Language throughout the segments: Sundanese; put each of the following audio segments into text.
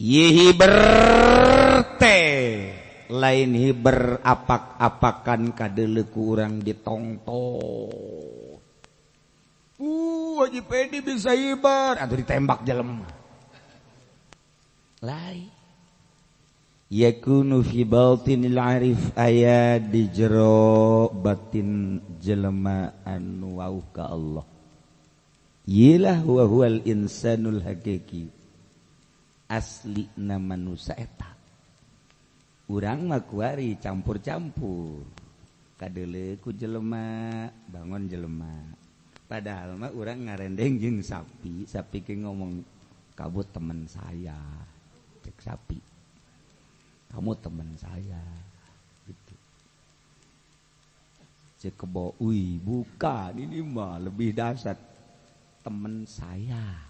Ye hiber teh lain hiber apak-apakan kadeuleu ku urang ditongton. Haji Pedi bisa hiber atuh ditembak jelema. Lain yakunu fi batinil arif aya di jero batin jelema anu wauh ka Allah. Yilah huwa huwal insanul hakiki. Asli na manusia eta. Urang mah kuari campur-campur. Kadeuleu ku jelema, bangun jelema. Padahal mah urang ngarendeng jeung sapi, sapi ke ngomong kamu teman saya. Cek sapi. Kamu teman saya. Gitu. Cek kebo, "Wih, bukan ini mah lebih dahsyat. Teman saya."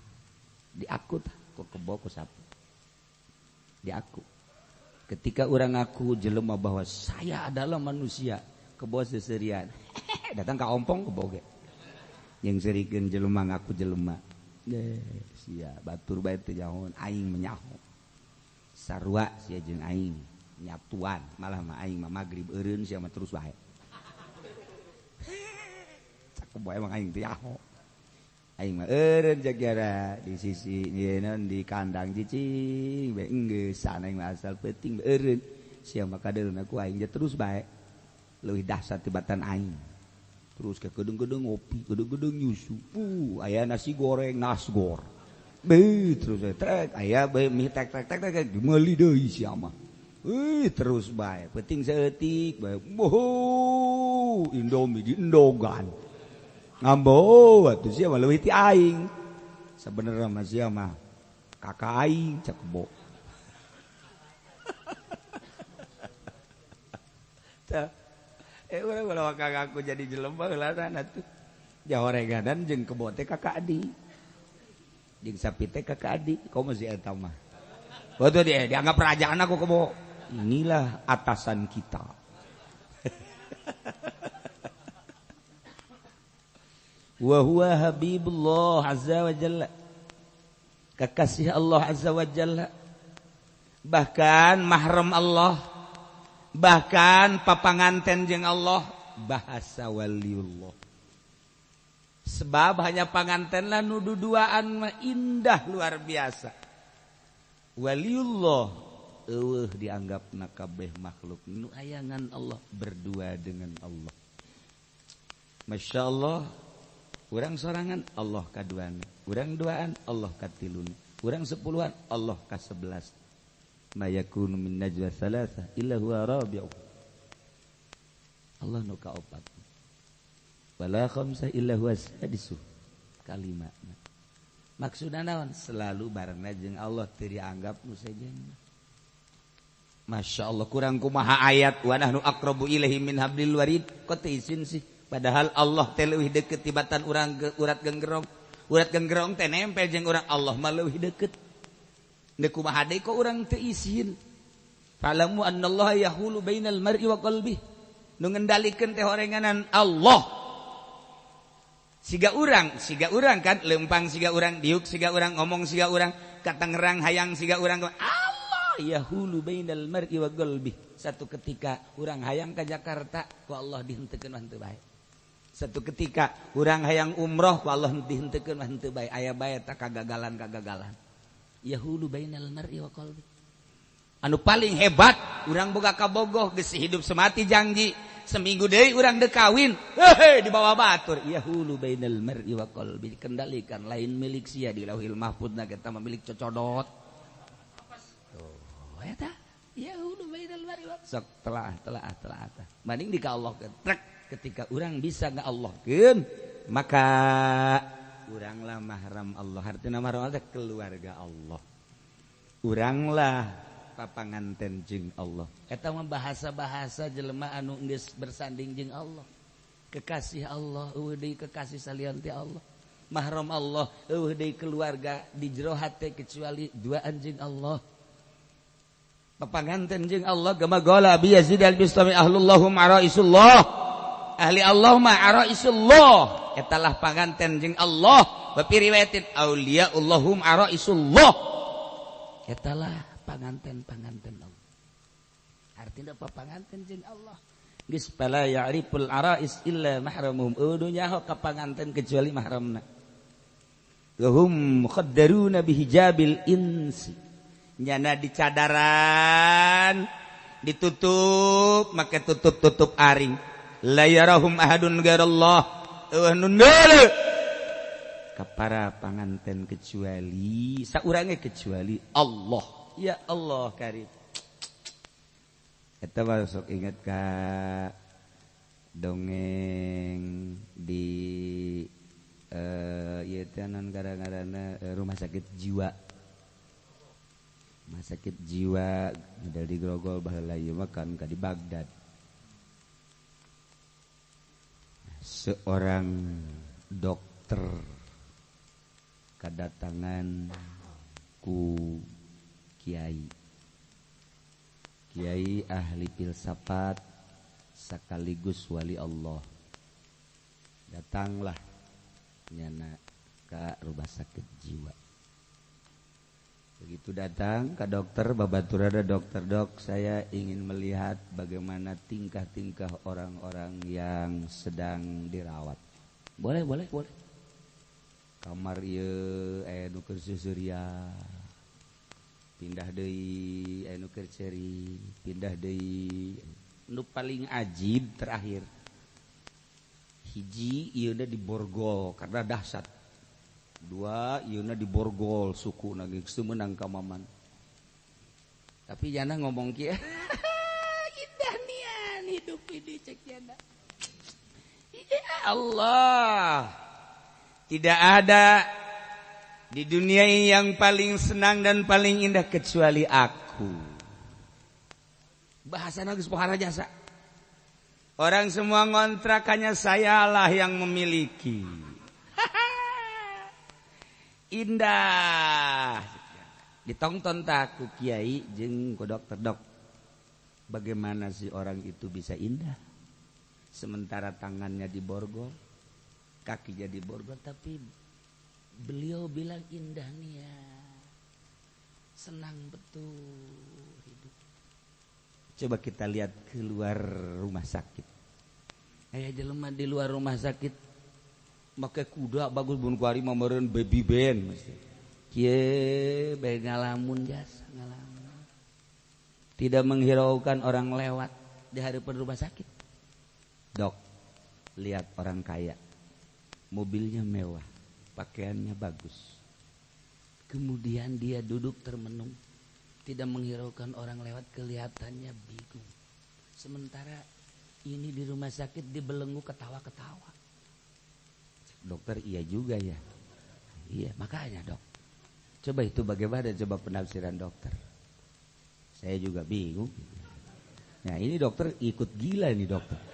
Diaku tah ku kebo ku sapi. Diaku. Ketika orang ngaku jelema bahwa saya adalah manusia, kebo seserian. Datang ka ompong kebo ge. Yang serikeun jelema ngaku jelema. Sia batur bae teu nyaho, aing menyaho. Sarua sia jeung aing nyatuan, malah mah aing mah magrib eureun sia mah terus bae. Cak kebo emang aing teu nyaho. Aing mah eureun jagjara di sisi yeun di kandang cicing bae enggeus aing mah asal peuting bae eureun sia mah kadeulna ku aing terus bae leuwih dahsyat tibatan aing. Terus ke gedung-gedung ngopi, gedung-gedung nyusu. Aya nasi goreng nasgor. Be terus trek aya bae mie tek tek tek tek meuli deui sia mah. Terus bae peuting saeutik bae. Boho, Indomie diendogan. Ngambo atuh sia mah leuwih ti aing. Sabenerna mah sia mah kakak aing cek kebo. Tah urang ulah kakak aku jadi jelema heula atuh. Jahoreganan jeung kebo teh kakak adi. Jeung sapi teh kakak adi, komo si eta mah. Betul dia dianggap kerajaan aku kebo. Inilah atasan kita. Wa huwa habibullah azza wa jalla. Kekasih Allah azza wa jalla. Bahkan mahram Allah. Bahkan papanganten jeung Allah, bahasa waliullah. Sebab hanya panganten lah nu duduaan mah indah luar biasa. Waliullah eueuh dianggapna kabeh makhluk nu ayangan Allah berdua dengan Allah. Masya Allah. Urang sorangan Allah kaduana, urang duaan Allah katiluna, urang sepuluhan Allah kasebelas. Ma yakunu min najwa thalatha illa huwa rabi'u. Allah nu kaopat. Wala khamsah illa huwa sadisu. Kalima. Maksudna naon? Selalu barengna jeung Allah teu dianggap nu sejen. Masya Allah kurang kumaha ayat wa nahnu aqrabu ilaihi min hablil warid. Kok teu isin sih? Padahal Allah teh leuwih deukeut tibatan urang ke urat genggerong. Urat genggerong teh nempel jeung urang, Allah mah leuwih deukeut. Deuk kumaha deui kok urang teu isin. Fa'lamu annallaha yahulu bainal mar'i wa qalbihi. Nu ngendalikeun teh horenganan Allah. Siga urang kan lempang siga urang, diuk siga urang, ngomong siga urang, ka Tangerang hayang siga urang. Allah yahulu bainal mar'i wa qalbihi. Satu ketika urang hayang ka Jakarta, ku Allah dihenteukeun mah teu bae. Satu ketika urang hayang umroh ku Allah dihenteukeun mah henteu bae, aya bae ta kagagalan-kagagalan. Yahulu bainal mar'i wa qalbi. Anu paling hebat urang boga kabogoh geus hidup semati janji, seminggu deui urang deuk kawin, heuh dibawa batur. Yahulu bainal mar'i wa qalbi, dikendalikan lain milik sia di Lauhil Mahfudna kita mah milik cocodot. Tuh eta yahulu bainal mar'i wa sok telah telah telah. Banding di ka Allah trek. Ketika orang bisa nggak Allahkeun maka uranglah mahram Allah. Artinya mahram Allah keluarga Allah. Uranglah papanganten jeung Allah. Eta mah bahasa-bahasa jelema anu geus bersanding jeung Allah. Kekasih Allah eueuh deui kekasih salian ti Allah. Mahram Allah eueuh deui keluarga di jero hate kecuali duaan jeung Allah. Papanganten jeung Allah gama gola bi Yazid al-Bistami ahlullahum araisullah. Ahli Allah ma araisullah etalah panganten jeung Allah wa fi riwayatin auliaullahum araisullah Etalah panganten-panganten Allah. Artinya apa panganten jeung Allah? Geus fala ya'riful arais illa mahramuhum. Eueuh nyaho ka panganten kecuali mahramna. Wahum mukhaddaruna bihijabil insi. Nyana dicadaran, ditutup make tutup-tutup aring. La yarahum ahadun ghairallah. Eueuh nu neuleuh ka para panganten kecuali saurange kecuali Allah. Ya Allah karim. Eta mah sok inget ka dongeng di ieu teh non gara-garana rumah sakit jiwa. Rumah sakit jiwa model di Grogol baheula ieu mah kan ka di Baghdad. Seorang dokter kedatangan ku kiai. Kiai ahli filsafat sekaligus wali Allah. Datanglah nyana ke rumah sakit jiwa. Begitu datang ke dokter, babaturada dokter, dok, saya ingin melihat bagaimana tingkah-tingkah orang-orang yang sedang dirawat. Boleh, boleh, boleh. Kamar ieu aya nu keur susuria. Pindah deui aya nu keur ceri, pindah deui. Nu paling ajib terakhir. Hiji ieu di borgol karena dahsyat. Dua ieuna di borgol sukuna geus teu meunang ka maman. Tapi jana ngomong kieu. Indah nian hidup ini cek jana. Ya Allah. Tidak ada di dunia ini yang paling senang dan paling indah kecuali aku. Bahasana geus pohara jasa. Orang semua ngontrakannya, sayalah yang memiliki. Indah. Ditongton tak ku kiai jeung ku dokter, dok. Bagaimana sih orang itu bisa indah? Sementara tangannya diborgol, kakinya diborgol, tapi beliau bilang indah nih ya. Senang betul hidup. Coba kita lihat keluar rumah sakit. Aya jelema di luar rumah sakit make kuda bagus bun kuari mah meureun baby band mesti. Kieu bae ngalamun jasa ngalamun. Tidak menghiraukan orang lewat di hadapan rumah sakit. Dok, lihat orang kaya. Mobilnya mewah, pakaiannya bagus. Kemudian dia duduk termenung, tidak menghiraukan orang lewat, kelihatannya bingung. Sementara ini di rumah sakit dibelenggu ketawa-ketawa. Dokter iya juga ya. Iya, makanya dok. Coba itu bagaimana, coba penafsiran dokter. Saya juga bingung. Nah ini dokter ikut gila ini dokter.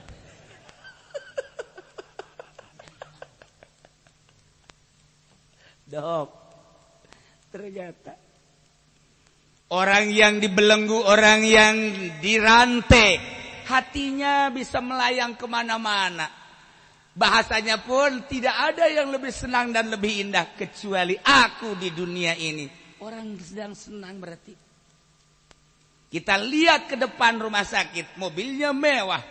Dok, ternyata orang yang dibelenggu, orang yang dirantai, hatinya bisa melayang kemana-mana. Bahasanya pun tidak ada yang lebih senang dan lebih indah kecuali aku di dunia ini. Orang sedang senang berarti. Kita lihat ke depan rumah sakit, mobilnya mewah,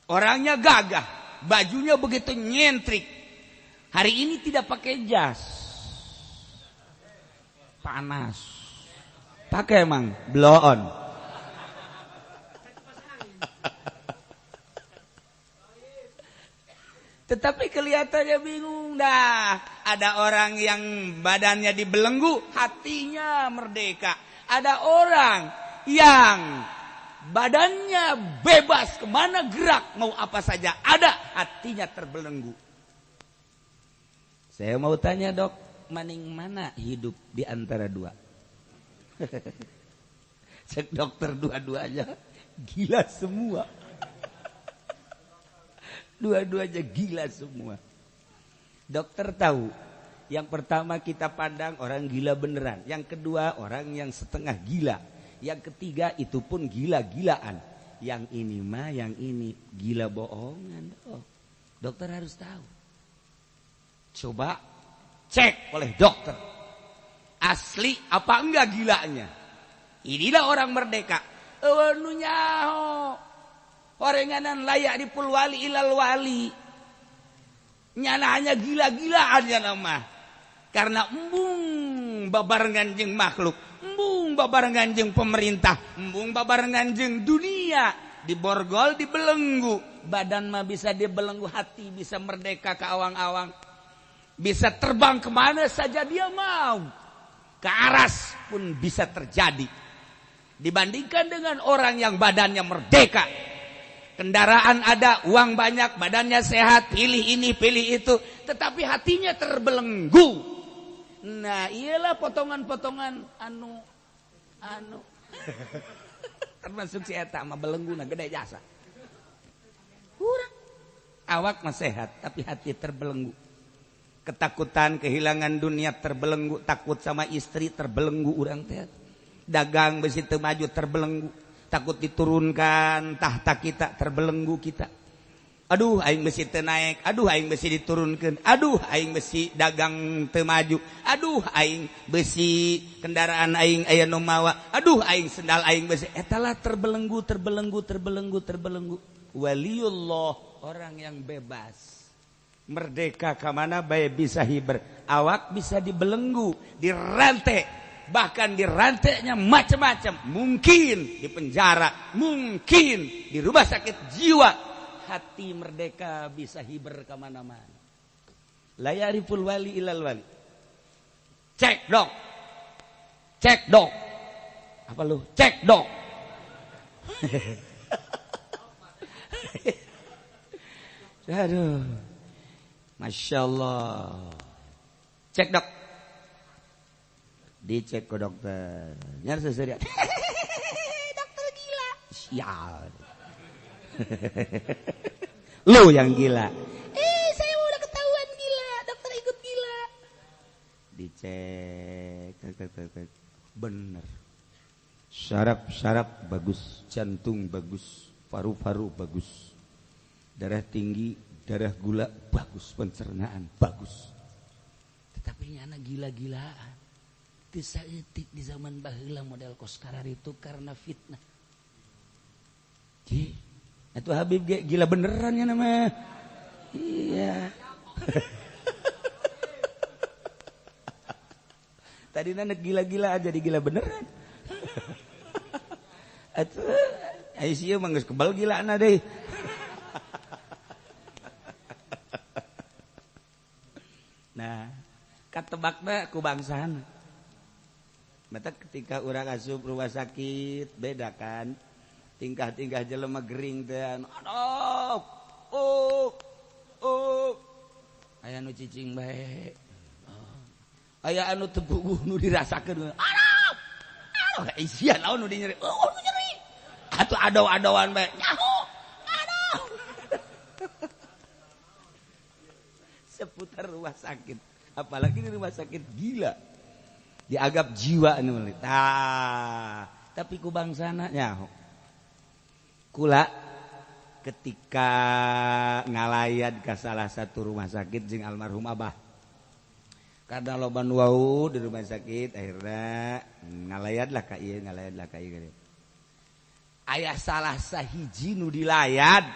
orangnya gagah, bajunya begitu nyentrik. Hari ini tidak pakai jas, panas. Pakai emang blow on. Tetapi kelihatannya bingung dah. Ada orang yang badannya dibelenggu, hatinya merdeka. Ada orang yang badannya bebas kemana gerak, mau apa saja ada, hatinya terbelenggu. Saya mau tanya dok, maning mana hidup di antara dua? Cek dokter dua-duanya gila semua. Dua-duanya gila semua. Dokter tahu, yang pertama kita pandang orang gila beneran, yang kedua orang yang setengah gila, yang ketiga itu pun gila-gilaan. Yang ini mah, yang ini gila bohongan. Oh, dokter harus tahu. Coba cek oleh dokter. Asli apa enggak gilanya? Inilah orang merdeka. Eueuh nu nyaho. Horenganan layak dipul wali ilal wali. Nyana hanya gila-gilaan nyana mah. Karena embung babarengan jeung makhluk, embung babarengan jeung pemerintah, embung babarengan jeung dunia, diborgol, dibelenggu. Badan mah bisa dibelenggu, hati bisa merdeka ke awang-awang. Bisa terbang kemana saja dia mau. Ke aras pun bisa terjadi. Dibandingkan dengan orang yang badannya merdeka. Kendaraan ada, uang banyak, badannya sehat, pilih ini, pilih itu. Tetapi hatinya terbelenggu. Nah, iyalah potongan-potongan anu termasuk si eta mah belengguna gede jasa. Kurang. Awak mah sehat, tapi hati terbelenggu. Ketakutan kehilangan dunia terbelenggu, takut sama istri terbelenggu urang teh. Dagang besi teu maju terbelenggu, takut diturunkan tahta kita terbelenggu kita. Aduh aing besi teu naik, aduh aing besi diturunkeun, aduh aing besi dagang teu maju, aduh aing besi kendaraan aing aya nu mawa, aduh aing sendal aing besi. Eta lah terbelenggu, terbelenggu, terbelenggu, terbelenggu. Waliullah, orang yang bebas. Merdeka ka mana bae bisa hiber, awak bisa dibelenggu, dirantai, bahkan dirantainya macam-macam, mungkin di penjara, mungkin di rumah sakit jiwa. Hati merdeka bisa hiber kemana-mana. La ya'riful wali ilal wali. Cek dong, cek dong. Apa lu? Cek dong. Aduh, Masya Allah. Cek dok. Dicek ke dokter. Nyar seserian. Dokter gila. Sial. Lu yang gila. Saya udah ketahuan gila. Dokter ikut gila. Dicek. Tek. Bener. Saraf-saraf bagus, jantung bagus, paru-paru bagus, darah tinggi, darah gula bagus, pencernaan bagus. Tetapi nyana gila-gilaan. Teu saeutik di zaman baheula model kos kararitu karena fitnah. Ji, atuh Habib ge gila beneran ya nama. Iya. Tadi anak gila-gila jadi gila beneran. Atuh ai sia mah geus kebal gilana deui. Nah, katebakna ku bangsana. Mata ketika urang asup rumah sakit beda kan. Tingkah-tingkah jelema gering teh aduh. Oh. Oh. Aya nu cicing bae. Aya anu teu puguh nu dirasakeun. Aduh. Aduh, sia naon nu dinyeri. Oh, nu nyeri. Atuh adaw-adawan bae. Nyaho. Aduh. Seputar rumah sakit, apalagi di rumah sakit gila. Dianggap jiwa anu. Tah, tapi ku bangsana nyaho. Kula ketika ngalayat ke salah satu rumah sakit jeung almarhum abah. Karena loba nu wau di rumah sakit akhirnya ngalayatlah ka ieu, ngalayatlah ka ieu. Aya salah sahiji nu dilayat.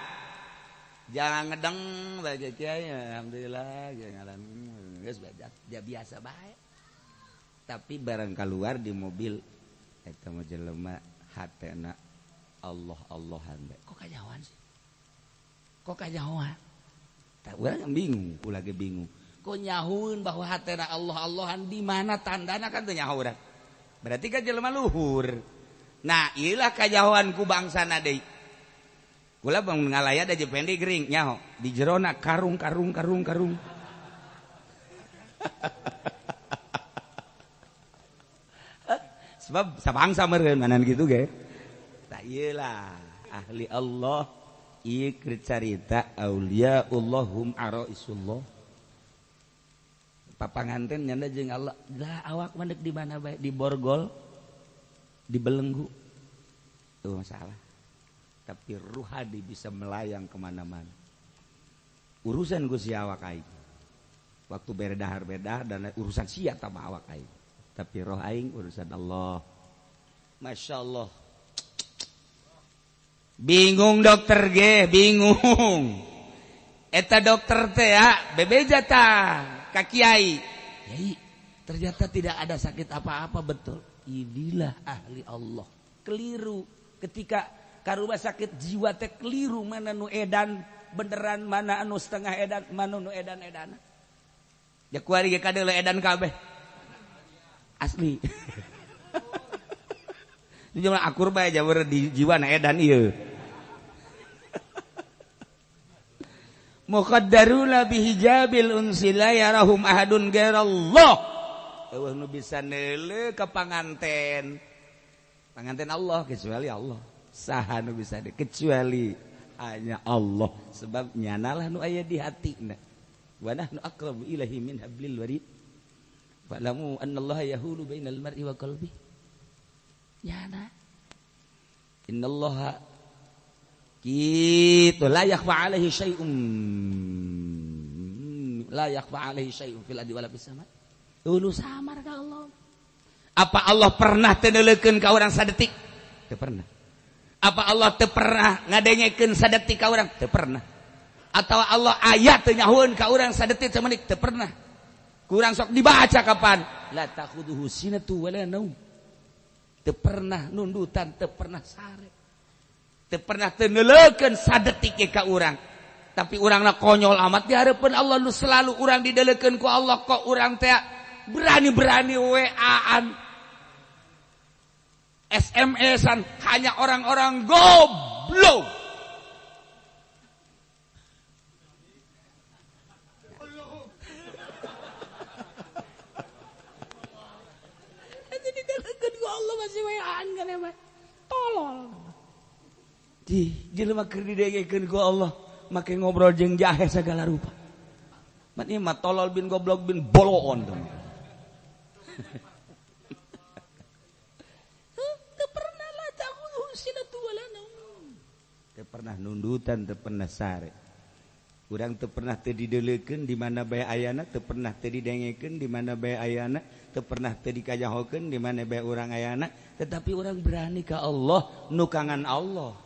Jangan ngedeng bae kiai, alhamdulillah ngalamin geus dia biasa bae. Tapi barang keluar di mobil eta mah jelema hatena Allah Allahan bae. Kok kajauhan sih? Kok kajauhan? Tak urang bingung, ku lagi bingung. Kok nyahueun bahwa hatena Allah Allahan di mana tandana kan teu nyaho urang. Berarti kan jelema luhur. Nah, ieulah kajauhan ku bangsana deui. Kula bang ngalayat aja pendek gering nyaho di jerona karung karung karung karung. Sebab sabangsa meureun manan kitu ge. Tak ieulah ahli Allah ieu keur carita auliaullahum araisullah. Papanganten nyanda jeung Allah. Lah awak mah di mana bae di borgol dibelenggu. Itu masalah. Tapi ruhadi bisa melayang kemana-mana. Urusan ku si awak aing. Waktu berdahar-berdahar dan urusan sia tambah awak aing. Tapi roh aing urusan Allah. Masya Allah. Bingung dokter ge, bingung. Eta dokter teh ya, bebeja tah ka kiai. Kiai, ternyata tidak ada sakit apa-apa betul. Inilah ahli Allah. Keliru ketika ka rumah sakit jiwa teh keliru mana nu edan beneran mana anu setengah edan mana nu edan-edan. Ya kuari ge kadeuleu edan kabeh. Asli. Ini mah akur bae jaweur di jiwa na edan ieu. Muqaddaruna bihijabil unsi la yarahum ahadun ghairallah. Eueuh nu bisa neuleuh ka panganten. Panganten Allah kecuali Allah. Saha nu bisa kecuali hanya Allah. Sebab nyanalah nu aya di hatina. Wa nahnu aqrabu ilaihi min hablil warid. Fa'lamu anna Allah yahulu bainal mar'i wa qalbi. Nyana. Innallaha kitu la yakhfa alaihi syai'un. La yakhfa alaihi syai'un fil ardi wala fis sama. Ulu samar ka Allah. Apa Allah pernah teu neuleukeun ka urang sadetik? Teu pernah. Apa Allah teu pernah ngadengekeun sadetik ka urang? Teu pernah. Atau Allah ayat teu nyahueun ka urang sadetik samenit? Teu pernah. Kurang sok dibaca kapan? La takhuduhu sinatu wala naum. Teu pernah nundutan, teu pernah sare. Teu pernah teu neuleukeun sadetik ka urang. Tapi urangna konyol amat di hareupeun Allah nu selalu urang dideulekeun ku Allah kok urang teh berani-berani WA-an, SMS-an hanya orang-orang goblok. Jadi dideulekeun ku Allah masih WA-an kan emang tolol. Di jelema keur didengekeun ku Allah make ngobrol jeung jahe segala rupa. Mat ieu mah tolol bin goblok bin boloon tuh. Teu pernah la ta'khudhuhu sinatu wala naum. Teu pernah nundutan, teu pernah sare. Urang teu pernah teu dideulekeun di mana bae ayana, teu pernah teu didengekeun di mana bae ayana, teu pernah teu dikajahokeun di mana bae urang ayana, tetapi urang berani ka Allah, nukangan Allah.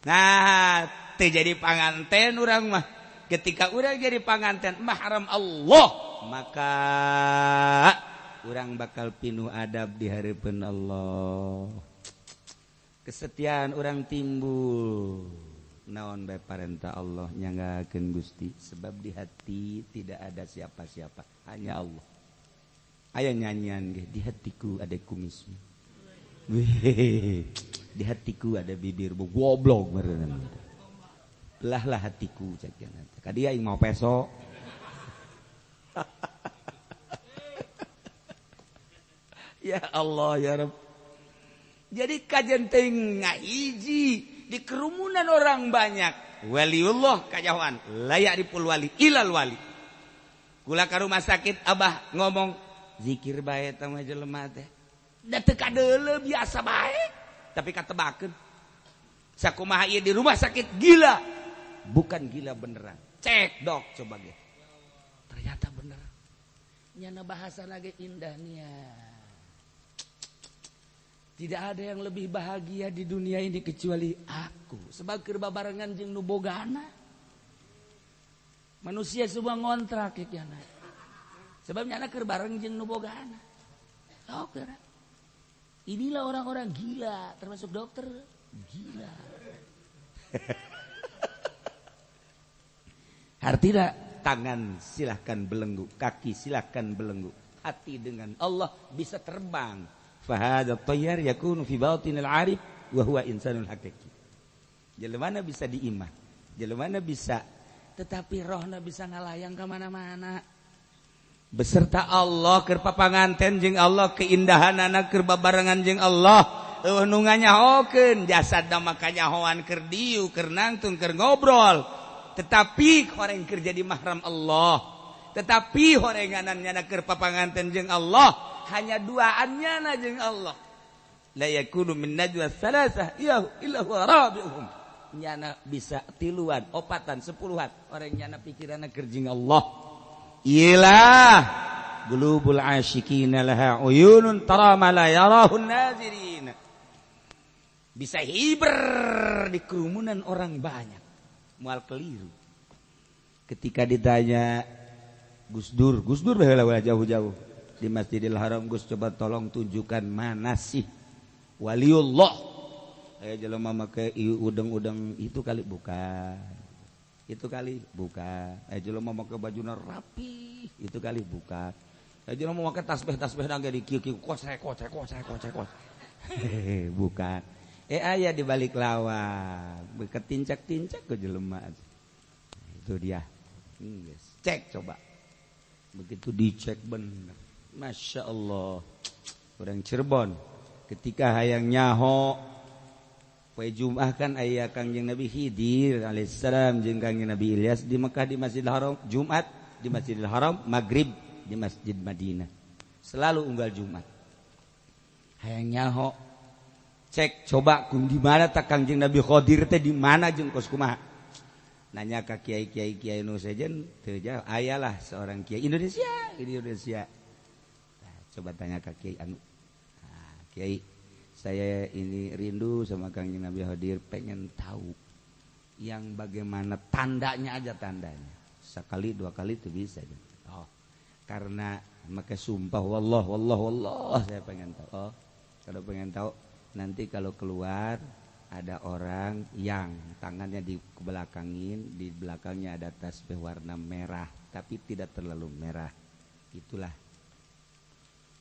Nah, teu jadi panganten urang mah. Ketika urang jadi panganten mahram Allah, maka urang bakal pinuh adab di hareupeun Allah. Kesetiaan urang timbul. Naon bae parentah Allah nyanggakeun Gusti, sebab di hati tidak ada siapa-siapa, hanya Allah. Aya nyanyian ge, di hatiku ada kumismu. Weh, di hatiku ada bibirmu, goblok meureun. Belahlah hatiku cek jangan. Ka dia aing mau peso. Ya Allah ya Rabb. Jadi kajian teh ngahiji di kerumunan orang banyak. Waliullah kajahoan layak dipul wali ilal wali. Kula ka rumah sakit abah ngomong zikir bae teh mah jelema teh. Da teu kadeuleu biasa bae tapi katebakeun. Sakumaha ieu di rumah sakit gila. Bukan gila beneran. Cek dok coba ge. Ternyata bener. Nyana bahasa lagi indahnya. Tidak ada yang lebih bahagia di dunia ini kecuali aku. Sebab keur babarengan jeung nu bogana. Manusia semua ngontrak ya nyana. Sebab nyana keur bareng jeung nu bogana. Dokter. Inilah orang-orang gila, termasuk dokter gila. Artinya tangan silahkan belenggu, kaki silahkan belenggu, hati dengan Allah bisa terbang. Fahadha tayyar yakunu fi batinil arif wa huwa insanul haqiqi. Jelema bisa diimah, jelema bisa, tetapi rohna bisa ngalayang ke mana-mana. Beserta Allah keur papanganten jeung Allah, keindahanana keur babarengan jeung Allah. Eueuh nu nganyahokeun jasadna mah kanyahoan keur diu, keur nangtung, keur ngobrol. Tetapi horeng keur jadi mahram Allah, tetapi horenganan nyana keur papanganten jeung Allah, hanya duaan nyana jeung Allah. La yakunu min najwa salasah illa huwa rabi'uhum. Nyana bisa tiluan, opatan, sepuluhan, orang nyana pikiranna keur jeung Allah. Iyalah Qulubul asyiqina laha uyunun tara ma la yarahun nazirin. Bisa hiber di kerumunan orang banyak. Mual keliru. Ketika ditanya Gus Dur, Gus Dur baheula jauh-jauh di Masjidil Haram, Gus coba tolong tunjukkan mana sih waliullah. Aya jelema make udeng-udeng itu kali bukan. Itu kali bukan. Aya jelema make bajuna rapi, itu kali bukan. Aya jelema make tasbih-tasbih nangge di kieu-kieu kosek kosek kosek kosek kosek. Bukan. Aya di balik lawang, beketincak-tincak ke jelema. Itu dia. Yes. Cek coba. Begitu dicek bener. Masya Allah. Orang Cirebon ketika hayang nyaho poe Jumat kan aya Kangjeng Nabi Khidir alaihissalam jeung Kangjeng Nabi Ilyas di Mekah di Masjidil Haram, Jumat di Masjidil Haram, Maghrib di Masjid Madinah. Selalu unggal Jumat. Hayang nyaho cek coba kum di mana tak Kangjeng Nabi Khidir teh di mana jeung kos kumaha. Nanya ka kiai-kiai kiai nu sejen teu jauh ayalah seorang kiai Indonesia di Indonesia. Nah, coba tanya ka kiai anu. Nah, kiai saya ini rindu sama Kangjeng Nabi Khidir, pengen tahu yang bagaimana tandanya aja tandanya. Sekali dua kali itu bisa. Oh, karena maka sumpah wallah wallah wallah saya pengen tahu. Oh, kalau pengen tahu nanti kalau keluar ada orang yang tangannya dibelakangin, di belakangnya ada tasbih warna merah, tapi tidak terlalu merah. Itulah.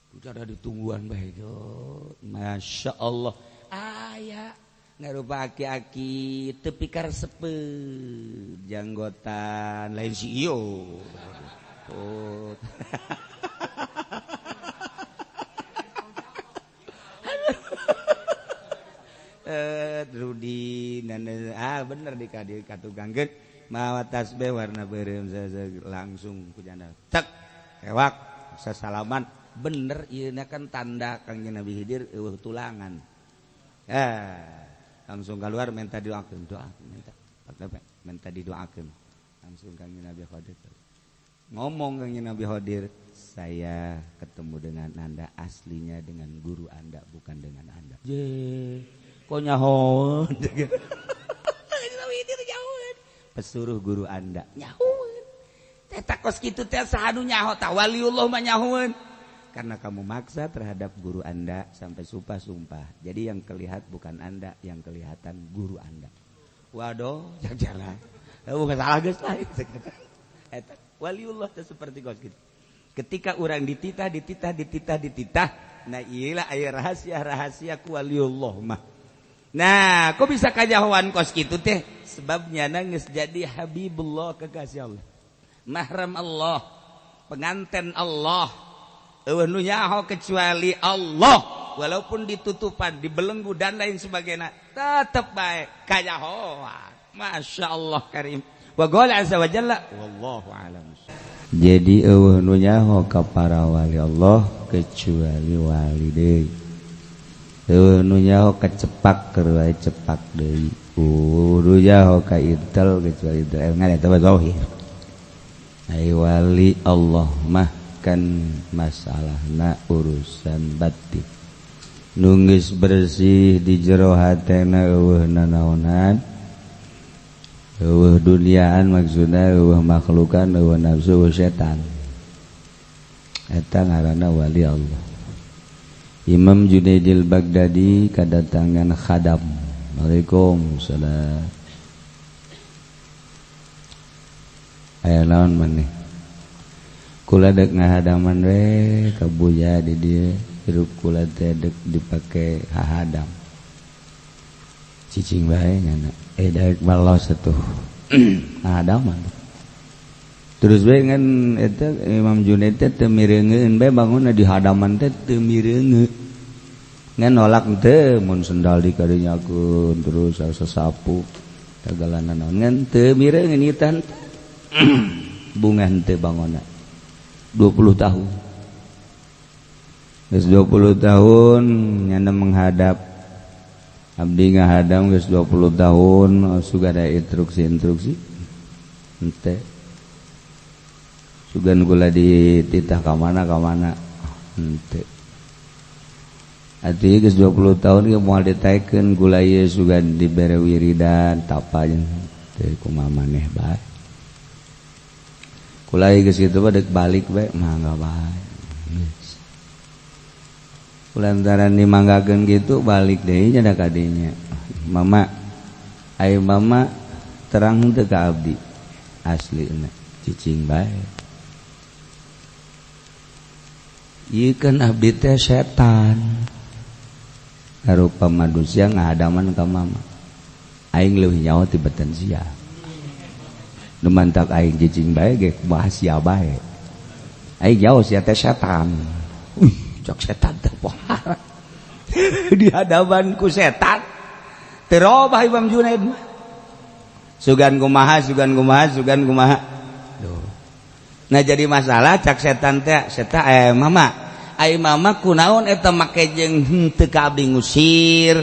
Itu ada ditungguan bae itu. Masya Allah. Aya ngarupa aki-aki tepi karesepeut janggotan lain si iyo. Oh. Rudi bener di katugangkeun mawa tasbih warna beureum langsung ku janda cek ewak sasalaman bener ieu kan tanda Kangjeng Nabi Khidir eueuh tulangan. Langsung keluar minta doakeun, doa minta minta didoakeun. Langsung Kangjeng Nabi Khidir ngomong, Kangjeng Nabi Khidir, saya ketemu dengan Anda aslinya dengan guru Anda bukan dengan Anda. Je kok nyahoan pesuruh guru Anda nyahoan teh kos kitu teh saha nu nyaho tah waliullah mah nyahoan karena kamu maksa terhadap guru Anda sampai sumpah-sumpah. Jadi yang kelihat bukan Anda, yang kelihatan guru Anda. Waduh, jangan. Bukan salah geus lah. Eta waliullah teh seperti kos kitu. Ketika urang dititah dititah dititah dititah, nah iyalah aya rahasia-rahasia ku waliullah mah. Nah, kok bisa kajahoan kos kitu teh? Sebabnya nangis jadi Habibullah kekasih Allah, mahram Allah, pengantin Allah. Eueuh nu nyaho kecuali Allah, walaupun ditutupan, dibelenggu dan lain sebagainya, tetep bae kajahoan. Masya Allah karim. Wa qala azza wa jalla wallahu a'lam. Jadi eueuh nu nyaho ka para wali Allah kecuali wali deui. Eueuh nu nyaho ka cepak keur wae cepak deui. Nu nyaho ka intel kecuali intel ngan eta mah zahir. Ai wali Allah mah kan masalahna urusan batin. Nu geus bersih di jero hatena eueuh nanaonan. Eueuh duniaan maksudna eueuh makhlukan eueuh nafsu eueuh setan. Eta ngaranna wali Allah. Imam Junaidil Baghdadi kedatangan khadam. Waalaikumsalam. Aya naon maneh? Kula dek ngahadaman we ka Buya di dieu, hirup kula teh dek dipake hahadam. Cicing bae nyana. Daek balos atuh. Ngahadaman. Terus bae ngan eta Imam Junaid teh teu mireungeun bae bangunna di hadaman teh teu mireungeun. Ngan nolak teu mun sendal di kadinyakeun terus sasapu sagalana naon ngan teu mireungeun ieu teh. Bunga henteu bangonna. 20 tahun. Geus 20 tahun nyana menghadap abdi ngahadam geus 20 tahun suka ada instruksi-instruksi henteu. Sugan kula dititah ka mana ka mana henteu. Atuh geus 20 tahun ge moal ditaekeun kula ieu sugan dibere wiridan tapa jeung teu kumaha maneh bae. Kula ieu geus kitu mah deuk balik bae mangga bae. Geus. Kulantaran dimanggakeun kitu balik deui nya da kadinya. Mama ayo mama terang henteu ka abdi. Aslina cicing bae. Ieu kan abdi teh setan. Karupa manusia ngahadaman ka mama. Aing leuwih nyaho tibatan sia. Nu mantak aing cicing bae ge kumaha sia bae. Aing nyaho sia teh setan. Wih, cok setan teh pohara. Di hadapan ku setan. Teu robah Imam Junaid mah. Sugan kumaha, sugan kumaha, sugan kumaha. Duh. Nah jadi masalah cak setan teh setan mama ai mama kunaon eta make jeung henteu ka abdi ngusir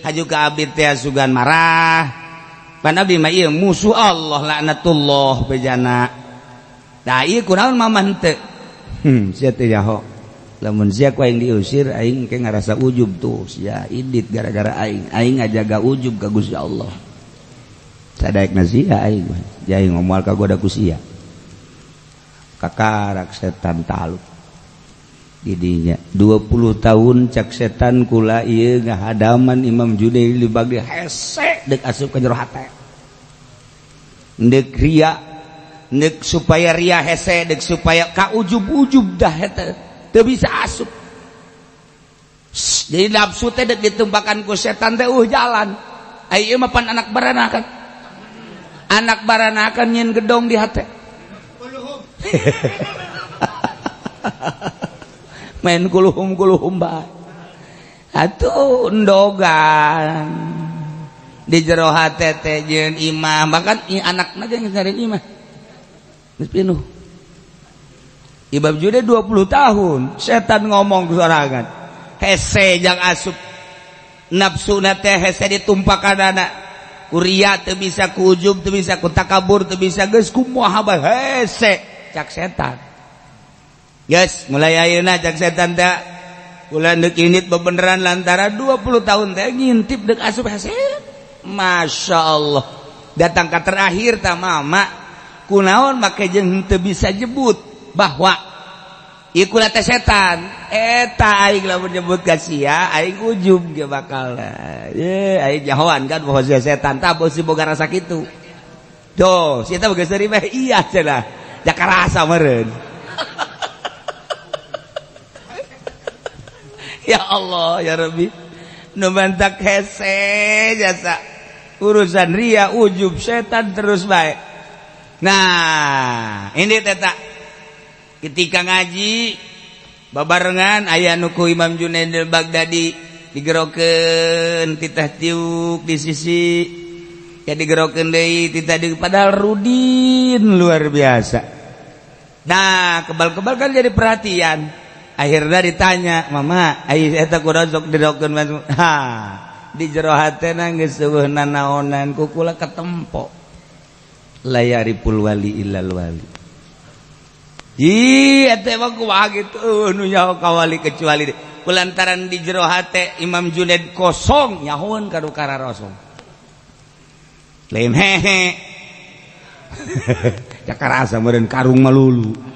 haju ka abdi teh sugan marah pan abdi mah ieu musuh Allah laknatullah bejana da ieu kunaon mama henteu sia teh jaho lamun sia ku aing diusir aing ke ngarasa ujub tuh sia indit gara-gara aing aing ngajaga ujub ka Gusti Allah sadaekna sia aing mah jai ngomoal kagoda ku sia kakarak setan taluk didinya 20 tahun cak setan kula ieu ngahadaman Imam Junaid dibagi hese deuk asup ka jero hate deuk ria deuk supaya ria hese deuk supaya ka ujub-ujub dah eta teu bisa asup. Jadi nafsu teh deuk ditumpakan ku setan teh jalan ai ieu mah pan anak baranakan anak baranakan nyeun gedong di hate main kuluhum-kuluhum bae atuh endogan di jero hate teh jeung imah bahkan anakna ge geus nyari imah geus pinuh. Ibab Jude 20 tahun setan ngomong ku sorangan hese jang asup nafsuna teh hese ditumpakanana ku ria teu bisa ku ujub teu bisa ku takabur teu bisa geus kumaha bae hese cak setan. Geus mulai ayeuna cak setan teh kula deuk indit bebeneran lantaran 20 tahun teh ngintip deuk asup hese. Masya Allah datang ka terakhir ta mama kunaon make jeung teu bisa jebut bahwa ieu kula teh setan eta aing lamun nyebut ka sia aing ujub ge bakal ye aing nyahoan kan bahwa sia setan tah beusi boga rasa kitu. Tuh sia teh boga seuri mah iya cenah ja karasa meureun. Ya Allah ya Rabbi nu mantak hese jasa urusan ria ujub setan terus bae. Nah ini teta ketika ngaji babarengan aya nu ku Imam Junaid al-Baghdadi digerokeun titah tiuk di sisi ya digerokeun deui titah diuk padahal rudin luar biasa. Nah kebal-kebal kan jadi perhatian. Akhirnya ditanya mama ai eta kudu sok dirokeun mas ha di jero hatena geus eueuh nanaonan ku kula ketempo la yariful wali illal wali. Ih eta mah kumaha kitu nu nyaho ka wali kecuali kulantaran di jero hate Imam Junaid kosong nyahoeun ka nu kararosong lain hehe ya karasa meureun karung malulu.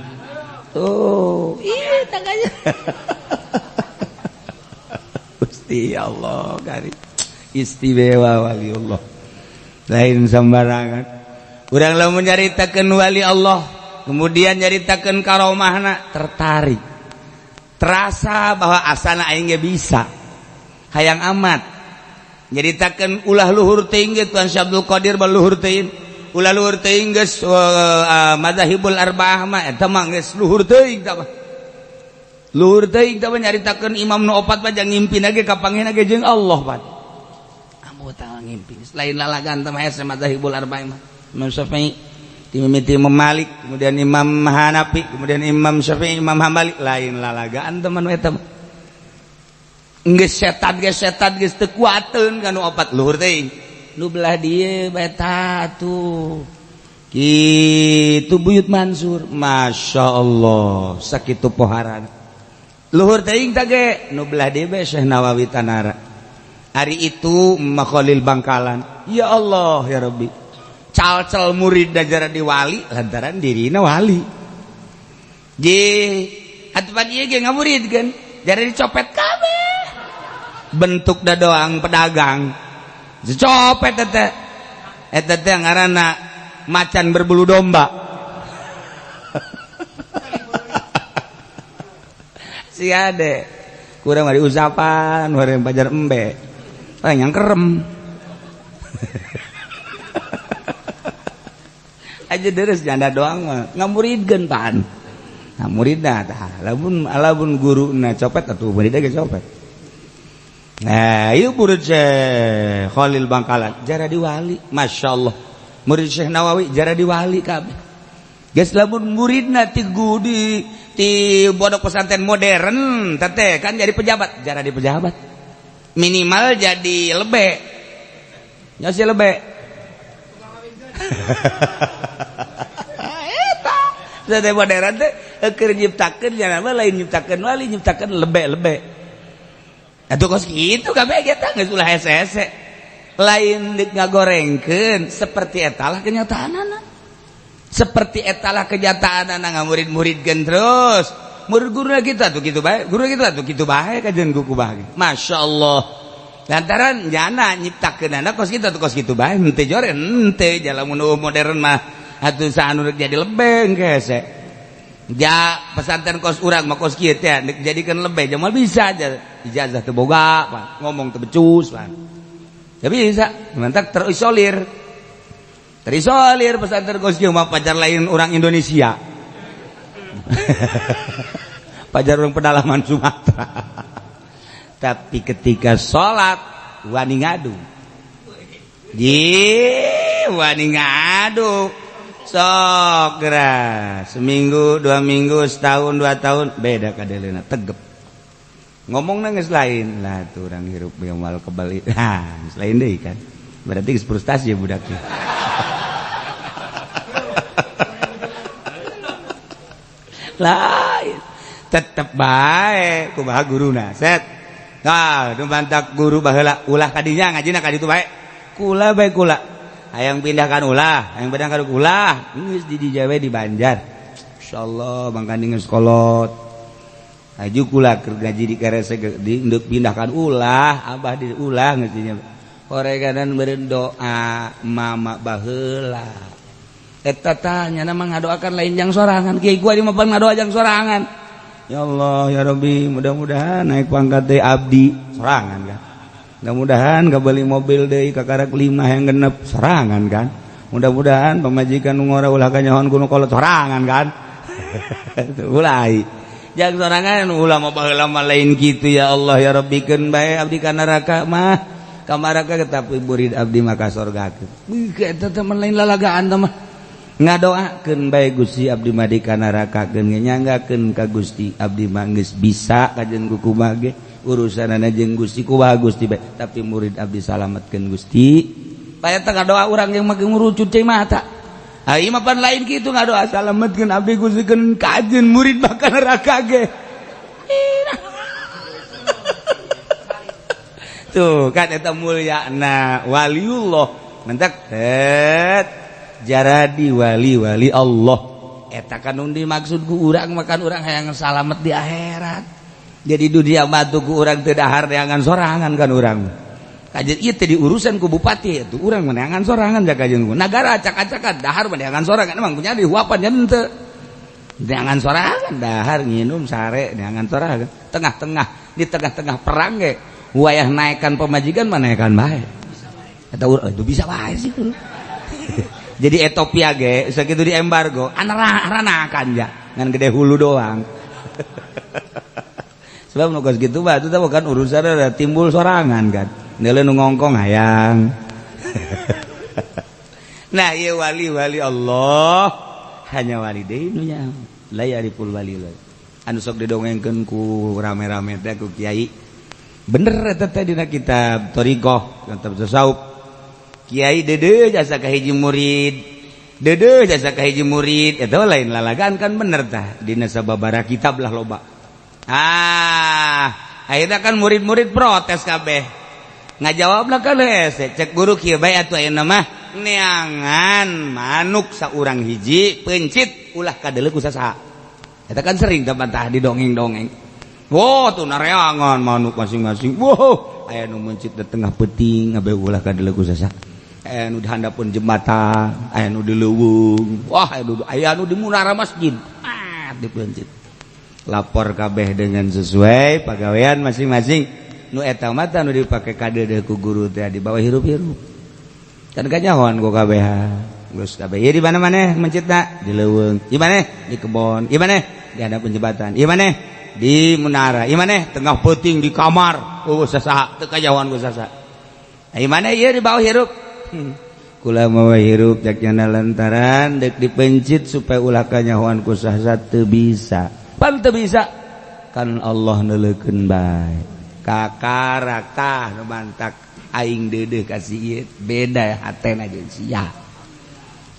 Oh, iya tangannya. Gusti Allah, kari istimewa waliullah. Lain sembarangan. Urang lamun nyaritakeun wali Allah, kemudian nyaritakeun karomahna tertarik. Terasa bahwa asana aing ge bisa. Hayang amat. Nyaritakeun ulah luhur teuing ge Tuan Syekh Abdul Qadir baluhur teuing. Ulah luhur teuing geus madzhabul arba'ah mah eta mah geus luhur teuing tah mah. Luhur teuing tah mah nyaritakeun imam nu opat mah jang ngimpina ge kapanggihna ge jeung Allah pan. Ambu tah ngimpi lain lalagan tah mah hese madzhabul arba'ah mah. Imam Syafi'i dimimiti Imam Malik, kemudian Imam Hanafi, kemudian Imam Syafi'i, Imam Hambali, lain lalagaan teman eta mah. Geus setan geus teu kuateun ka nu opat luhur teuing. Nu belah dieu bae tah atuh. Kitu Buyut Mansur, Masya Allah, sakitu poharan. Luhur teuing tah ge nu belah deui bae Syekh Nawawi Tanara. Ari itu Makholil Bangkalan. Ya Allah ya Rabbi. Calcal murid jara di wali lantaran dirina wali. Ji atuh ieu ge ngamurid kan jara dicopet kabeh. Bentuk da doang pedagang. Dicopet eta. Eta teh ngaranna macan berbulu domba. Si ade kurang dari usapan, wareng pajar embe. Ah yang kerem. Aja deres janda doang mah ngamuridkeun pan. Nah muridna tah lamun lamun guruna copet atuh muridna ge copet. Nah, ieu murid Syekh Khalil Bangkalan jara di wali, masyaallah. Murid Syekh Nawawi jara di wali kabeh. Geus lamun muridna ti gudi ti pondok pesantren modern teteh kan jadi pejabat, jara di pejabat. Minimal jadi lebe. Nya si lebe. Eta pesantren modern teh keur nyiptakeun nya lain nyiptakeun wali, nyiptakeun lebe-lebe. Atuh kos kitu kabeh ge tah geus ulah hese-hese. Lain deuk ngagorengkeun seperti etalah kenyataanana. Seperti etalah kenyataanana ngamurid-muridkeun terus. Murid guru kita tuh kitu bae, guru kita tuh kitu bae kajian kuku bae. Masyaallah. Lantaran jana nyiptakeunana kos kitu tuh kos kitu bae, henteu jore henteu jalan mun modern mah atuh saanu rek jadi lebeng hese. Ja pesantren kos urang mah kos kieu teh rek jadikeun lebe jamal bisa aja. Ijazah teu boga, Pak. Ngomong teu becus, Pak. Ya bisa, mantak terisolir. Terisolir pesantren kos kieu mah pacar lain orang Indonesia. Pajar orang pedalaman Sumatera. Tapi ketika sholat wani ngadu. Ji, wani ngadu. Sok geura seminggu, 2 minggu, setahun, 2 tahun beda kadelena tegep. Ngomongna geus lain lah tuh orang hirup moal kebali. Nah, geus lain deui kan. Berarti geus frustasi ya budaknya. Lain tetep bae kumaha guruna set. Nah, nu mantak guru baheula ulah kadinya ngajina ka ditu bae. Kula bae kula. Hayang pindahkan ulah, hayang pindahkan ulah. Geus di Jawa di Banjar. Insyaallah mangkani geus kolot. Aju kula keur ngaji di Karese di ndek pindahkan ulah, abah di ulah geus dinya. Horeganan beureun doa mama baheula. Eta tah nyana mah ngadoakan lain jang sorangan. Kiai gua di mah ngadoa jang sorangan. Ya Allah ya Rabbi, mudah-mudahan naik pangkat deui abdi sorangan kan. Mudah-mudahan kabeli mobil deui kakarak 5 yang genep sorangan kan. Mudah-mudahan pamajikan nu ngora ulah kanyahoan ku nu kolot sorangan kan. Mulai jang sorangan ulah mah baheula mah lain kitu ya Allah ya Rabbi keun bae abdi ka neraka mah. Ka neraka tapi murid abdi mah ka sorgakeun. Beuh eta teh lain lalagaan teh mah. Ngadoakeun bae Gusti abdi mah di ka neraka keun nyanggakeun ka Gusti abdi mah geus bisa kajeun ku kumaha ge urusanana jeung Gusti kumaha Gusti bae tapi murid abdi salametkeun Gusti. Bae teh ngadoa urang jeung mah ngurucut cai mata. Ah ieu mah pan lain kitu ngadoa salametkeun abdi Gusti keun kajeun murid mah ka neraka ge. Tuh kan eta mulyana waliullah mentak tet jaradi wali-wali Allah. Eta kan nu dimaksud ku urang makan urang hayang salamet di akhirat. Jadi dunia mah tuh ku urang teu dahar neangan sorangan kan urang. Kajeun ieu teh diurusan ku bupati atuh urang mah neangan sorangan ja kajeun ku. Nagara acak-acakan dahar mah neangan sorangan emang punya dihuapan nya henteu. Neangan sorangan dahar nginum sare neangan sorangan. Tengah-tengah di tengah-tengah perang ge wayah naekan pemajikan mah naekan bae. Eta urang itu bisa bae sih. Jadi Ethiopia ge sakitu di embargo anak-anakan ja ngan gede hulu doang. Sebab nu kos kitu mah itu teh bukan urusan ada timbul sorangan kan. Ndeuleu nu ngongkong hayang. Nah ieu wali-wali Allah hanya wali deui nu nya la yariful wali. Anu sok didongengkeun ku rame-rame teh ku kiai. Bener eta teh dina kitab thariqah kitab tasawuf. Kiai dede jasa ka hiji murid Deudeuh jasa ka hiji murid eta lain lalagaan kan bener tah dina sababaraha kitab lah loba. Ah, akhirnya kan murid-murid protes kabeh. Ngajawablah kan hese, cek guru kieu bae atuh ayeuna mah neangan manuk saurang hiji peuncit ulah kadeuleu ku sasaha. Eta kan sering tah bantah di dongeng-dongeng. Wah, tuh nareangan manuk masing-masing. Wow, aya nu meuncit di tengah peuting abe ulah kadeuleu ku sasaha. Aya nu di handapeun jembatan, aya nu di leuweung. Wah, aya nu di munara masjid. Ah, dipeuncit. Lapor kabeh dengan sesuai pagawean masing-masing. Nu eta mah nu dipake kadeudeuh ku guru teh di bawah hirup-hirup. Kan kanyahoan ku kabehan. Geus kabeh. Ieu di mana maneh mencitna? Di leuweung. Di mana? Di kebon. Di mana? Di handapeun jembatan. Di mana? Di menara. Di mana? Tengah peuting di kamar. Oh, sasaha teu kanyahoan ku sasaha. Di mana ieu di bawah hirup? Kula mawa hirup cak nyana lantaran dek dipencit supaya ulah kanyahoan ku saha teu bisa. Pan teu bisa kan Allah neuleukeun bae. Kakarak tah nu mantak aing deudeuh ka si ieu beda hatena jeung sia.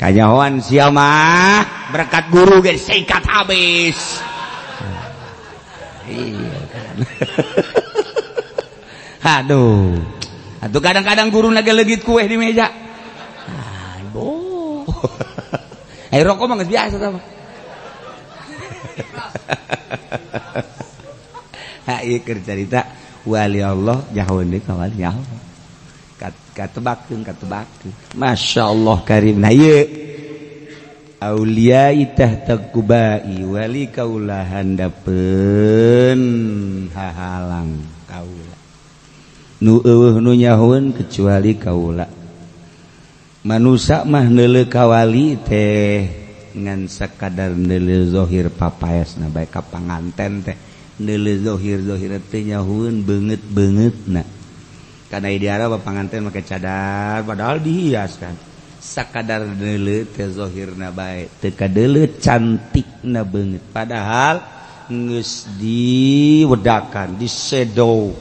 Kanyahoan sia mah berkat guru ge sikat habis. Iya kan. Aduh. Atau kadang-kadang guru naga legit kue di meja. Aduh. Ayo rokok mah geus biasa tah. Ha ieu keur carita wali Allah nyahoeun deui ka wali Allah. Katebakeun katebakeun. Masyaallah karim. Nah ieu aulia tahta kubai wali kaula handapeun hahalang kaula. Nu eueuh nu nyahoeun kecuali kaula. Manusa mah neuleuh ka wali teh ngan sakadar neuleuh zahir papaesna bae ka panganten teh neuleuh zahir-zahir teh nyahoeun beungeut-beungeutna. Kana di Arab panganten make cadar padahal dihias kan. Sakadar neuleuh teh zahirna bae teu kadeuleuh cantikna beungeut padahal geus diwedakan disedo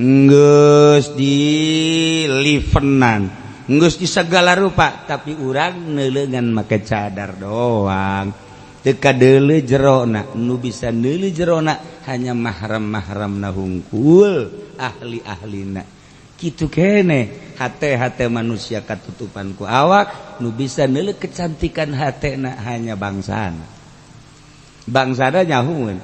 geus dilivenan geus di segala rupa tapi urang neuleuh make cadar doang teu kadeuleuh jerona. Nu bisa neuleuh jerona hanya mahram-mahramna hungkul ahli-ahlina kitu kene. Hate-hate manusia katutupan ku awak nu bisa neuleuh kecantikan hatena hanya bangsana. Bangsana nyahueun.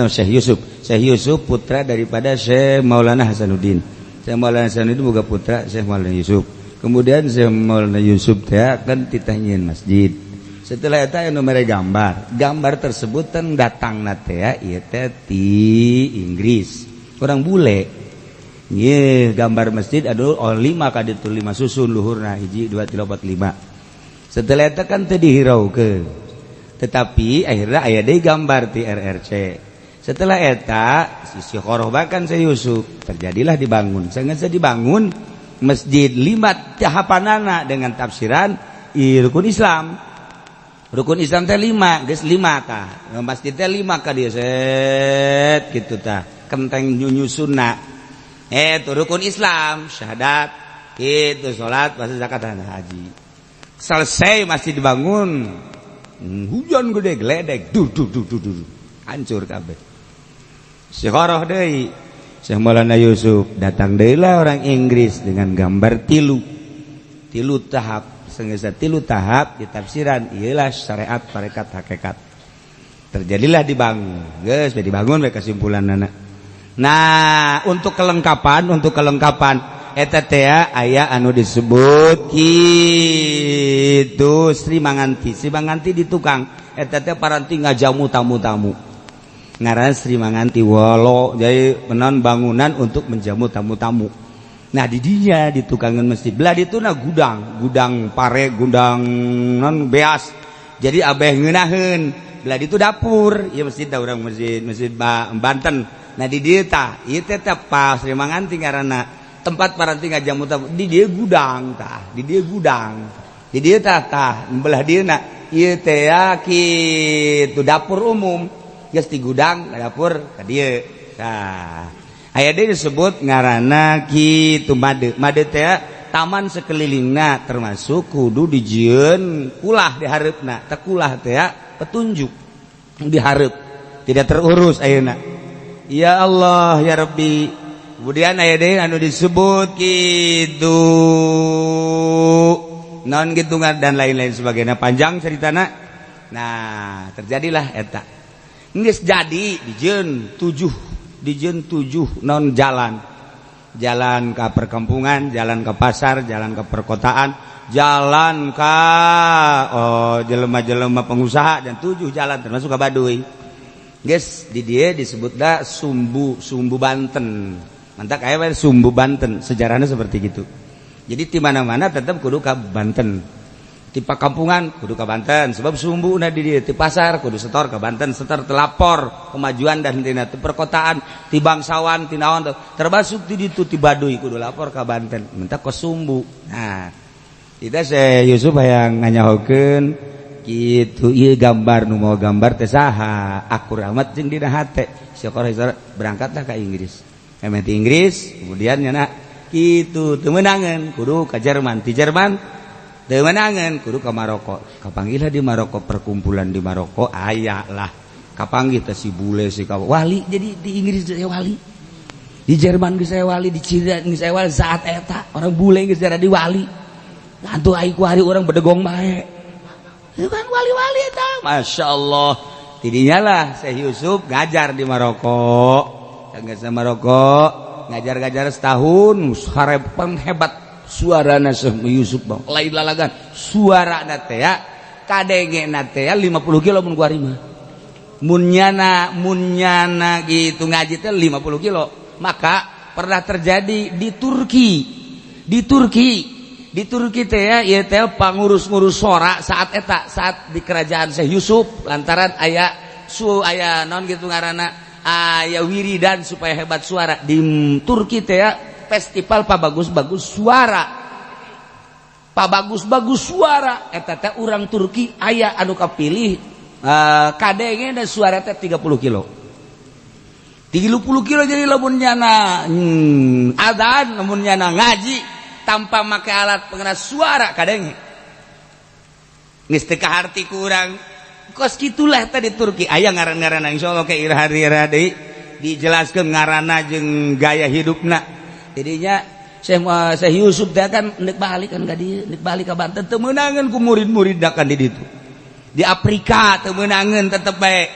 Syekh Yusuf, Syekh Yusuf putra daripada Syekh Maulana Hasanuddin. Syekh Maulana Hasanuddin boga putra Syekh Maulana Yusuf. Kemudian Syekh Maulana Yusuf teh kan titah nyieun masjid. Setelah eta anu mere gambar. Gambar tersebut teh datangna teh ieu teh ti Inggris. Orang bule. Ye gambar masjid aduh oh 5 ka ditu 5 susun luhurna 1 2 3 4 5. Setelah eta kan teu dihiraukeun. Tetapi akhirnya aya deui gambar ti RRC. Setelah eta sisi koroh bahkan Syekh Yusuf terjadilah dibangun. Sengaja dibangun masjid 5 tahapanana dengan tafsiran rukun Islam. Rukun Islam teh 5, geus 5 tah. Masjid teh 5 ka dieu set kitu tah. Kenteng nyunyusunna. Tuh rukun Islam, syahadat, kitu salat, puasa, zakat, dan haji. Selesai masjid dibangun. Hujan gede geledek, dur dur dur dur dur. Hancur kabeh. Syekh deui Syekh Maulana Yusuf datang deui lah orang Inggris dengan gambar tilu. Tilu tahap, sengaja tilu tahap ditafsiran iyalah syariat, tarekat, hakikat. Terjadilah dibangun. Geus dibangun we kesimpulanana. Nah, untuk kelengkapan eta teh aya anu disebut kitu Sri Manganti. Sri Manganti di tukang eta teh paranti ngajamu tamu-tamu. Ngaran Sri Manganti walo jadi menon bangunan untuk menjamu tamu-tamu. Nah di dinya di tukangan masjid belah ditu na gudang, gudang pare, gudang non beas. Jadi abeh ngeunaheun belah ditu dapur, ieu masjid da urang masjid masjid Banten. Nah di dieu tah, ieu teh pas Sri Manganti ngaranna tempat paranti ngajamu tamu. Di dieu gudang tah, di dieu gudang. Di dieu tah tah belah dieu na ieu teh kitu dapur umum. Geus di gudang dapur ka dieu. Tah aya deui disebut ngaranna kitu made. Made teh Taman sekelilingna termasuk kudu dijieun kulah di hareupna teh, kulah teh ya, petunjuk di hareup tidak terurus ayeuna. Ya Allah ya Rabbi. Kemudian aya deui anu disebut kitu non gitu dan lain-lain sebagainya, panjang ceritana. Nah, terjadilah eta geus jadi dijieun tujuh, dijieun tujuh non jalan, jalan ke perkampungan, jalan ke pasar, jalan ke perkotaan, jalan ke, oh, jelema-jelema pengusaha dan tujuh jalan termasuk ke Baduy. Guys, di dia disebutlah Sumbu, Sumbu Banten. Mantap kayak Sumbu Banten, sejarahnya seperti gitu. Jadi di mana-mana tetap kudu ke Banten. Di pakampungan kudu ke Banten sebab sumbu di dia. Di pasar kudu setor ke Banten, setor telapor kemajuan dan tina di perkotaan, di bangsawan, di naon, termasuk di ditu di Baduy kudu lapor ke Banten, minta ke sumbu. Nah, kita saya Yusuf yang nganyahokeun gitu ieu gambar nu mau gambar teh saha akur amat jeung dina hate syukur berangkatlah ke Inggris. Emeh di Inggris kemudian nyana gitu teu meunangeun kudu ka Jerman, di Jerman teu meunangeun kudu ka Maroko. Kapanggihlah di Maroko, perkumpulan di Maroko aya lah, kapanggih teh si bule, si wali. Jadi di Inggris saya wali, di Jerman geus saya wali, di Cina geus saya wali. Saat eta orang bule geus di wali. Ngantu ai ku hari orang bedegong bae itu kan wali-wali eta. Masya Allah, tidinya lah Syekh Yusuf ngajar di Maroko. Geus Maroko ngajar-ngajar setahun, harapan hebat suarana Syekh Yusuf, bang, lain lalagan suarana teh ya, kadenge teh ya 50 kilo. Mun kuari mah munyana munyana gitu ngaji teh 50 kilo. Maka pernah terjadi di Turki, di Turki, di Turki teh ya, ieu teh pangurus-ngurus sora saat eta, saat di kerajaan Syekh Yusuf, lantaran aya su aya non gitu ngaranna aya wiridan supaya hebat suara. Di Turki teh ya, festival pabagus-bagus suara, pabagus-bagus suara eta teh urang Turki aya anu kapilih, kadenge dan suara teh 30 kilo, 30 kilo. Jadi lamun nyana adzan, lamun nyana ngaji tanpa make alat pengeras suara kadenge, geus teu kaharti ku urang. Kos kitulah tadi Turki aya ngaran-ngaran. Insyaallah ke iraha deui dijelaskeun ngaranna jeung gaya hidupna. Jadinya Syekh Syekh Yusuf teh kan nek balik kan ka dieu, nek balik ka Banten teu meunangeun ku murid-murid kan di ditu. Di Afrika teu meunangeun, tetep bae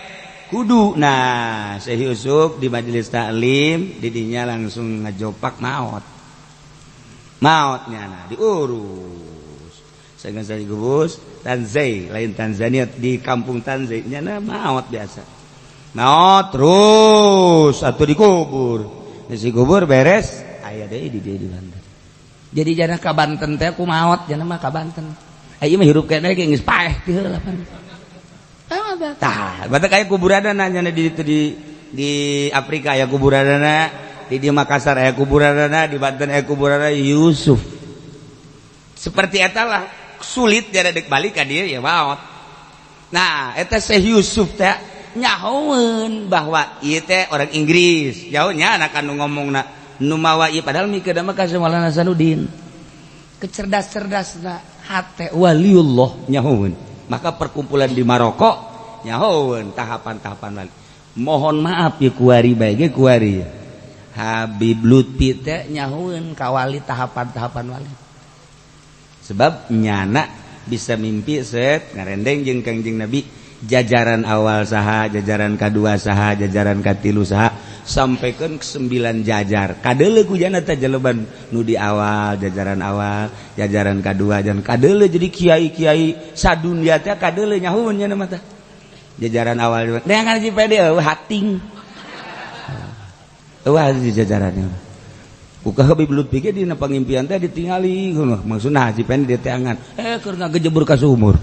kudu. Nah, Syekh Yusuf di majelis taklim didinya langsung ngajopak maot. Maotnya nah diurus. Saya saya gubus Tanzai, lain Tanzania, di kampung Tanzai nya maot biasa. Maot terus atau dikubur. Di kubur beres aya deui di dieu di Banten. Jadi jangan ka Banten teh ku maot, jangan mah ka Banten. Aya mah hirup keneh ge geus paeh ti heula pan. Tah, berarti kayak kuburanana nya di Afrika aya kuburanana, di Makassar aya kuburanana, di Banten aya kuburanana Yusuf. Seperti eta lah sulit jadi dek balik ka dieu ya maot. Nah, eta Syekh Yusuf teh nyahoeun bahwa ieu teh orang Inggris. Jauhnya anak anu ngomongna nu mawa ieu padahal mikirna mah ka Maulana Hasanuddin. Kecerdas-cerdasna hate waliullah nyahoeun. Maka perkumpulan di Maroko nyahoeun tahapan-tahapan wali. Mohon maaf ya, kuari bae ge kuari. Habib Lutfi teh nyahoeun ka wali, tahapan-tahapan wali. Sebab nyana bisa mimpi set ngarendeng jeung Kangjeng Nabi, jajaran awal saha, jajaran kedua saha, jajaran katilu saha, sampaikan ke sembilan jajar. Kadeule ku jana teh jeleban nu di awal, jajaran awal, jajaran kedua, dan kadeule jadi kiai-kiai sadunya teh kadeule nyahoeun nya mah teh. Jajaran awal dengan CPD eueuh hating. Eueuh di jajarannya. Buka Habib Lutfi ge dina pangimpian teh ditingali ngono, maksudna Haji Pendi di teangan. Eh, keur ngagejebur ka sumur.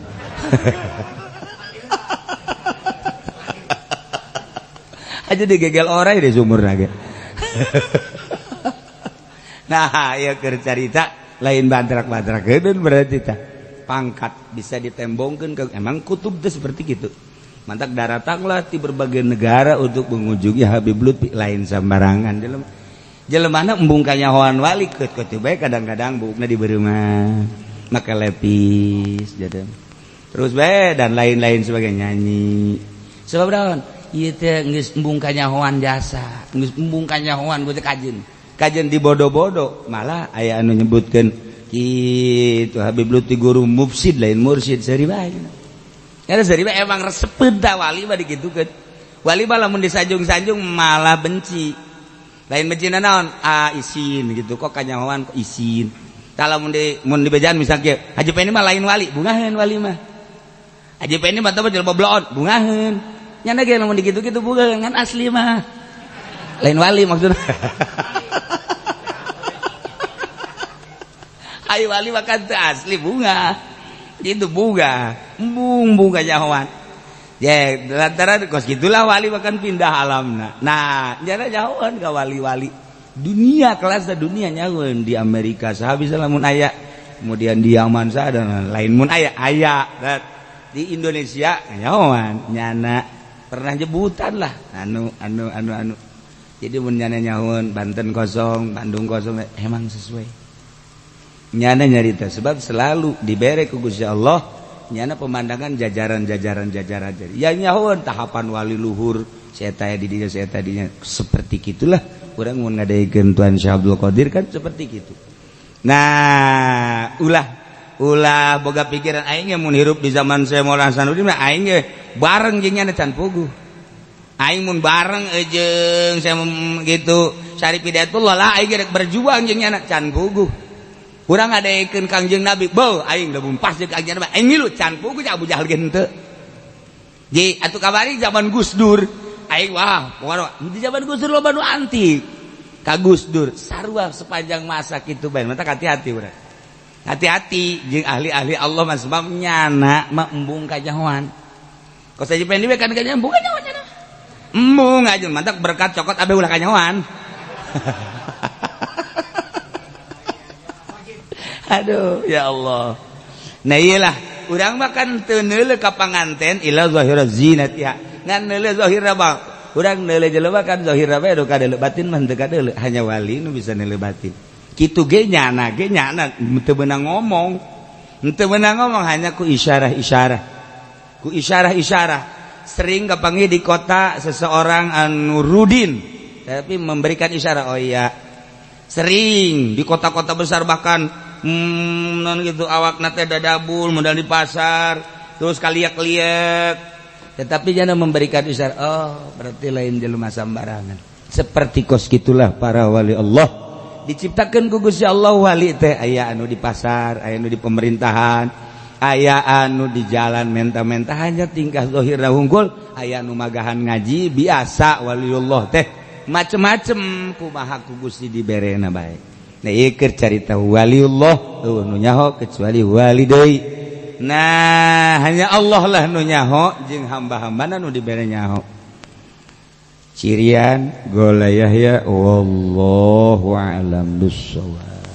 Aja digegel orai di sumur ge. Nah, ieu keur carita lain bantrak-bantrak geudeun berarti tah. Pangkat bisa ditembongkeun ke emang kutub teh seperti gitu. Mantak daratanglah di berbagai negara untuk mengunjungi Habib Lutfi, lain sembarangan dalam. Jelemana embung kanyahoan wali keut keut bae kadang-kadang buukna dibeureumah make lepis jadi terus bae dan lain-lain sebagai nyanyi. Sebab naon? Ieu teh geus embung kanyahoan jasa, geus embung kanyahoan ku teh kajeun. Kajeun dibodo-bodo, malah aya anu nyebutkeun kitu Habib Lutfi guru mufsid lain mursid seuri bae. Karena seuri bae emang resepeun ta wali mah dikitukeun. Wali mah lamun disanjung-sanjung malah benci. Lain benci naon? Ah isin gitu kok kanyahoan kok isin. Kalau mun di mun dibejaan misalnya Haji Pendi mah lain wali, bungaheun wali mah. Haji Pendi mah teh jelema bloon, bungaheun. Nyana ge lamun dikitu-kitu bungaheun kan asli mah. Lain wali maksudna. Ayo wali mah kan teu asli bunga. Itu bunga, embung bunga nyahoan. Ya, lantaran kos gitulah wali bahkan pindah alamna. Nah, nyana nyahoan ka wali-wali dunia kelas dunia nyahoan di Amerika saha bisa lamun aya, kemudian di Yaman saha dan lain mun aya aya di Indonesia nyahoan nyana pernah nyebutan lah anu anu anu anu. Jadi mun nyana nyahoan Banten kosong, Bandung kosong emang sesuai. Nyana nyarita sebab selalu dibere ku Gusti Allah nyana pemandangan jajaran-jajaran jajaran jadi ya nyahoan tahapan wali luhur saya tanya di dinya saya tadinya seperti gitulah urang mun ngadaikeun Tuan Syekh Abdul Qadir kan seperti gitu. Nah ulah ulah boga pikiran aing mun hirup di zaman saya Maulana Hasanuddin mah aing ge bareng jeung nyana can puguh aing mun bareng jeung saya gitu Syarif Hidayatullah lah aing ge berjuang jeung nyana can puguh. Urang ngadaikeun Kangjeng Nabi, beuh aing da mun pas jeung Kangjeng Nabi, aing ngilu can puguh Abu Jahal ge henteu. Ji atuh kamari zaman Gus Dur, aing wah, pokona di zaman Gus Dur loba nu anti ka Gus Dur, sarua sepanjang masa kitu bae, mata hati-hati urang. Hati-hati jeung ahli-ahli Allah mah sebab nyana mah embung kanyahoan. Kos aja pendi we kan kanya embung kanyahoan nyana. Embung aja mantak berkat cokot abe ulah kanyahoan. Aduh ya Allah. Nah iyalah urang mah kan teu neuleuh ka panganten ila zahira zinatiha. Ngan neuleuh zahira mah urang neuleuh jelema kan zahira bae nu kadeuleuh batin mah teu kadeuleuh, hanya wali nu bisa neuleuh batin. Kitu ge nyana teu beunang ngomong. Teu beunang ngomong hanya ku isyarah-isyarah. Ku isyarah-isyarah. Sering kapanggih di kota seseorang anu rudin tapi memberikan isyarat, oh iya. Sering di kota-kota besar bahkan non gitu awakna teh dadabul modal di pasar terus kaliak-liak tetapi jangan memberikan isyarat, oh berarti lain jelema sambarangan. Seperti kos gitulah para wali Allah diciptakan ku Gusti Allah. Wali teh aya anu di pasar, aya anu di pemerintahan, aya anu di jalan menta-menta hanya tingkah zahirna unggul, aya anu magahan ngaji biasa. Waliullah teh macem-macem kumaha ku Gusti diberena bae. Nah ieu keur carita waliullah eueuh nu nyaho kecuali wali deui. Nah hanya Allah lah nu nyaho jeung hamba-hambana nu dibere nyaho. Cirian gola Yahya wallahu a'lam bissawab.